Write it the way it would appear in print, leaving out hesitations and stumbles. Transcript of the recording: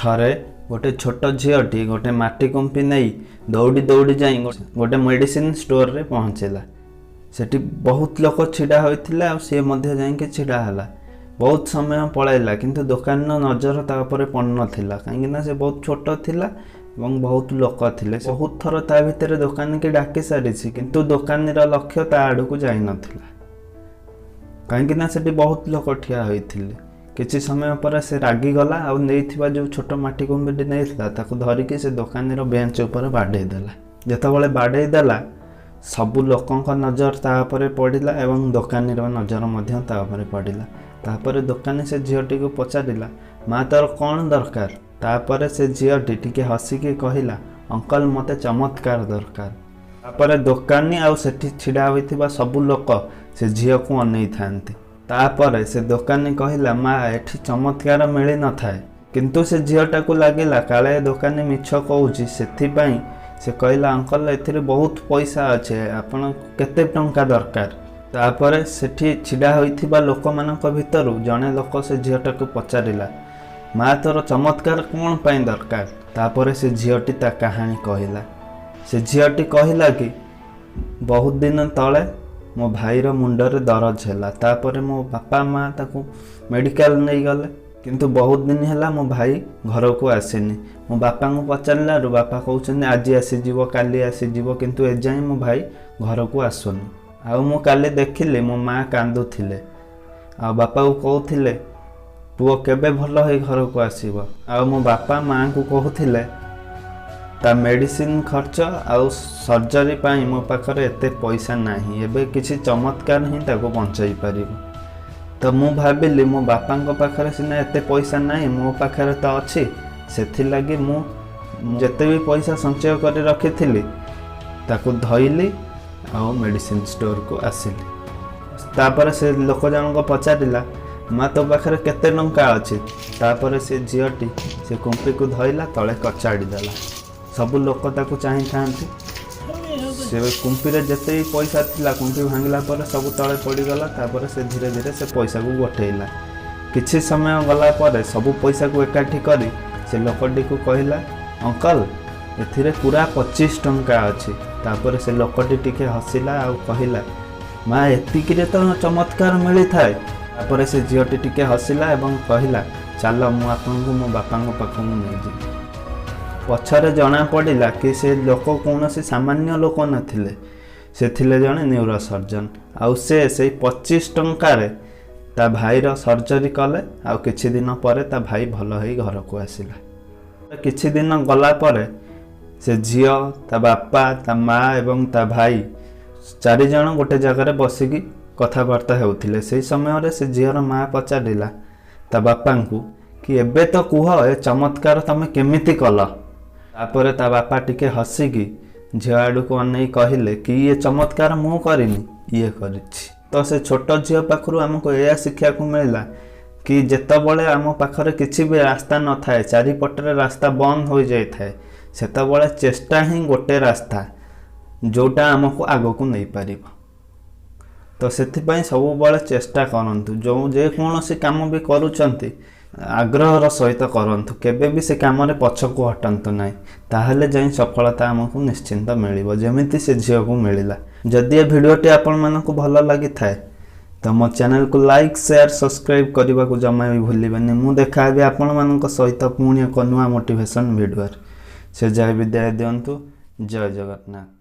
ଥରେ ଗୋଟେ ଛୋଟ ଝିଅଟି ଗୋଟେ ମାଟି କୁମ୍ପି ନେଇ ଦୌଡ଼ି ଦୌଡ଼ି ଯାଇ ଗୋଟେ ମେଡ଼ିସିନ ଷ୍ଟୋରରେ ପହଞ୍ଚିଲା। ସେଠି ବହୁତ ଲୋକ ଛିଡ଼ା ହୋଇଥିଲେ ଆଉ ସିଏ ମଧ୍ୟ ଯାଇକି ଛିଡ଼ା ହେଲା। ବହୁତ ସମୟ ପଳାଇଲା, କିନ୍ତୁ ଦୋକାନୀର ନଜର ତା ଉପରେ ପଡ଼ିନଥିଲା, କାହିଁକିନା ସେ ବହୁତ ଛୋଟ ଥିଲା ଏବଂ ବହୁତ ଲୋକ ଥିଲେ। ବହୁତ ଥର ତା ଭିତରେ ଦୋକାନୀକି ଡାକି ସାରିଛି, କିନ୍ତୁ ଦୋକାନୀର ଲକ୍ଷ୍ୟ ତା ଆଡ଼କୁ ଯାଇନଥିଲା, କାହିଁକିନା ସେଠି ବହୁତ ଲୋକ ଠିଆ ହୋଇଥିଲେ। କିଛି ସମୟ ପରେ ସେ ରାଗିଗଲା ଆଉ ନେଇଥିବା ଯେଉଁ ଛୋଟ ମାଟି କୁମ୍ପିଟି ନେଇଥିଲା, ତାକୁ ଧରିକି ସେ ଦୋକାନୀର ବେଞ୍ଚ ଉପରେ ବାଡ଼େଇ ଦେଲା। ଯେତେବେଳେ ବାଡ଼େଇ ଦେଲା, ସବୁ ଲୋକଙ୍କ ନଜର ତା ଉପରେ ପଡ଼ିଲା ଏବଂ ଦୋକାନୀର ନଜର ମଧ୍ୟ ତା ଉପରେ ପଡ଼ିଲା। ତାପରେ ଦୋକାନୀ ସେ ଝିଅଟିକୁ ପଚାରିଲା, ମା, ତୋର କ'ଣ ଦରକାର? ତାପରେ ସେ ଝିଅଟି ଟିକେ ହସିକି କହିଲା, ଅଙ୍କଲ, ମୋତେ ଚମତ୍କାର ଦରକାର। ତାପରେ ଦୋକାନୀ ଆଉ ସେଠି ଛିଡ଼ା ହୋଇଥିବା ସବୁ ଲୋକ ସେ ଝିଅକୁ ଅନେଇଥାନ୍ତି। ତାପରେ ସେ ଦୋକାନୀ କହିଲା, ମା, ଏଠି ଚମତ୍କାର ମିଳିନଥାଏ। କିନ୍ତୁ ସେ ଝିଅଟାକୁ ଲାଗିଲା କାଳେ ଦୋକାନୀ ମିଛ କହୁଛି, ସେଥିପାଇଁ ସେ କହିଲା, ଅଙ୍କଲ, ଏଥିରେ ବହୁତ ପଇସା ଅଛି, ଆପଣ କେତେ ଟଙ୍କା ଦରକାର? ତାପରେ ସେଠି ଛିଡ଼ା ହୋଇଥିବା ଲୋକମାନଙ୍କ ଭିତରୁ ଜଣେ ଲୋକ ସେ ଝିଅଟାକୁ ପଚାରିଲା, ମା, ତୋର ଚମତ୍କାର କ'ଣ ପାଇଁ ଦରକାର? ତାପରେ ସେ ଝିଅଟି ତା କାହାଣୀ କହିଲା। ସେ ଝିଅଟି କହିଲା କି ବହୁତ ଦିନ ତଳେ ମୋ ଭାଇର ମୁଣ୍ଡରେ ଦରଜ ହେଲା, ତାପରେ ମୋ ବାପା ମା ତାକୁ ମେଡ଼ିକାଲ ନେଇଗଲେ, କିନ୍ତୁ ବହୁତ ଦିନ ହେଲା ମୋ ଭାଇ ଘରକୁ ଆସିନି। ମୋ ବାପାଙ୍କୁ ପଚାରିଲାରୁ ବାପା କହୁଛନ୍ତି ଆଜି ଆସିଯିବ, କାଲି ଆସିଯିବ, କିନ୍ତୁ ଏଯାଏଁ ମୋ ଭାଇ ଘରକୁ ଆସୁନି। ଆଉ ମୁଁ କାଲି ଦେଖିଲି ମୋ ମା କାନ୍ଦୁଥିଲେ ଆଉ ବାପାକୁ କହୁଥିଲେ, ପୁଅ କେବେ ଭଲ ହେଇ ଘରକୁ ଆସିବ? ଆଉ ମୋ ବାପା ମାଆଙ୍କୁ କହୁଥିଲେ, ତା ମେଡ଼ିସିନ ଖର୍ଚ୍ଚ ଆଉ ସର୍ଜରୀ ପାଇଁ ମୋ ପାଖରେ ଏତେ ପଇସା ନାହିଁ, ଏବେ କିଛି ଚମତ୍କାର ହିଁ ତାକୁ ବଞ୍ଚାଇ ପାରିବ। ତ ମୁଁ ଭାବିଲି, ମୋ ବାପାଙ୍କ ପାଖରେ ସିନା ଏତେ ପଇସା ନାହିଁ, ମୋ ପାଖରେ ତ ଅଛି। ସେଥିଲାଗି ମୁଁ ଯେତେ ବି ପଇସା ସଞ୍ଚୟ କରି ରଖିଥିଲି, ତାକୁ ଧଇଲି ଆଉ ମେଡ଼ିସିନ ଷ୍ଟୋରକୁ ଆସିଲି। ତାପରେ ସେ ଲୋକ ଜଣକ ପଚାରିଲା, ମା, ତୋ ପାଖରେ କେତେ ଟଙ୍କା ଅଛି? ତାପରେ ସେ ଝିଅଟି ସେ କୁମ୍ପିକୁ ଧଇଲା, ତଳେ କଚାଡ଼ି ଦେଲା। ସବୁ ଲୋକ ତାକୁ ଚାହିଁଥାନ୍ତି। ସେ କୁମ୍ପିରେ ଯେତେ ବି ପଇସା ଥିଲା, କୁମ୍ପି ଭାଙ୍ଗିଲା ପରେ ସବୁ ତଳେ ପଡ଼ିଗଲା। ତାପରେ ସେ ଧୀରେ ଧୀରେ ସେ ପଇସାକୁ ଗୋଟେଇଲା। କିଛି ସମୟ ଗଲା ପରେ ସବୁ ପଇସାକୁ ଏକାଠି କରି ସେ ଲୋକଟିକୁ କହିଲା, ଅଙ୍କଲ, ଏଥିରେ ପୁରା 25 ଟଙ୍କା ଅଛି। ତାପରେ ସେ ଲୋକଟି ଟିକେ ହସିଲା ଆଉ କହିଲା, ମା, ଏତିକିରେ ତ ଚମତ୍କାର ମିଳିଥାଏ? ତାପରେ ସେ ଝିଅଟି ଟିକେ ହସିଲା ଏବଂ କହିଲା, ଚାଲ, ମୁଁ ଆପଣଙ୍କୁ ମୋ ବାପାଙ୍କ ପାଖକୁ ନେଇଯିବି। ପଛରେ ଜଣା ପଡ଼ିଲା କି ସେ ଲୋକ କୌଣସି ସାମାନ୍ୟ ଲୋକ ନଥିଲେ, ସେ ଥିଲେ ଜଣେ ନ୍ୟୁରୋ ସର୍ଜନ। ଆଉ ସେ ସେଇ 25 ଟଙ୍କାରେ ତା ଭାଇର ସର୍ଜରୀ କଲେ ଆଉ କିଛି ଦିନ ପରେ ତା ଭାଇ ଭଲ ହେଇ ଘରକୁ ଆସିଲା। କିଛି ଦିନ ଗଲା ପରେ ସେ ଝିଅ, ତା ବାପା, ତା ମା ଏବଂ ତା ଭାଇ ଚାରିଜଣ ଗୋଟେ ଜାଗାରେ ବସିକି କଥାବାର୍ତ୍ତା ହେଉଥିଲେ। ସେଇ ସମୟରେ ସେ ଝିଅର ମା ପଚାରିଲା ତା ବାପାଙ୍କୁ କି ଏବେ ତ କୁହ, ଏ ଚମତ୍କାର ତମେ କେମିତି କଲ? ତାପରେ ତା ବାପା ଟିକେ ହସିକି ଝିଅ ଆଡ଼କୁ ଅନେଇ କହିଲେ କି ଇଏ ଚମତ୍କାର ମୁଁ କରିନି, ଇଏ କରିଛି। ତ ସେ ଛୋଟ ଝିଅ ପାଖରୁ ଆମକୁ ଏଇଆ ଶିଖିବାକୁ ମିଳିଲା କି ଯେତେବେଳେ ଆମ ପାଖରେ କିଛି ବି ରାସ୍ତା ନଥାଏ, ଚାରିପଟରେ ରାସ୍ତା ବନ୍ଦ ହୋଇଯାଇଥାଏ, ସେତେବେଳେ ଚେଷ୍ଟା ହିଁ ଗୋଟେ ରାସ୍ତା ଯେଉଁଟା ଆମକୁ ଆଗକୁ ନେଇପାରିବ। ତ ସେଥିପାଇଁ ସବୁବେଳେ ଚେଷ୍ଟା କରନ୍ତୁ। ଯେଉଁ ଯେକୌଣସି କାମ ବି କରୁଛନ୍ତି, ଆଗ୍ରହର ସହିତ କରନ୍ତୁ। କେବେ ବି ସେ କାମରେ ପଛକୁ ହଟନ୍ତୁ ନାହିଁ। ତାହେଲେ ଯାଇ ସଫଳତା ଆମକୁ ନିଶ୍ଚିନ୍ତ ମିଳିବ, ଯେମିତି ସେ ଝିଅକୁ ମିଳିଲା। ଯଦି ଏ ଭିଡ଼ିଓଟି ଆପଣମାନଙ୍କୁ ଭଲ ଲାଗିଥାଏ, ତ ମୋ ଚ୍ୟାନେଲକୁ ଲାଇକ୍, ସେୟାର, ସବସ୍କ୍ରାଇବ୍ କରିବାକୁ ଜମା ବି ଭୁଲିବେନି। ମୁଁ ଦେଖା ହେବି ଆପଣମାନଙ୍କ ସହିତ ପୁଣି ଏକ ନୂଆ ମୋଟିଭେସନ୍ ଭିଡ଼ିଓରେ। ସେ ଯାଏ ବିଦାୟ ଦିଅନ୍ତୁ। ଜୟ ଜଗନ୍ନାଥ।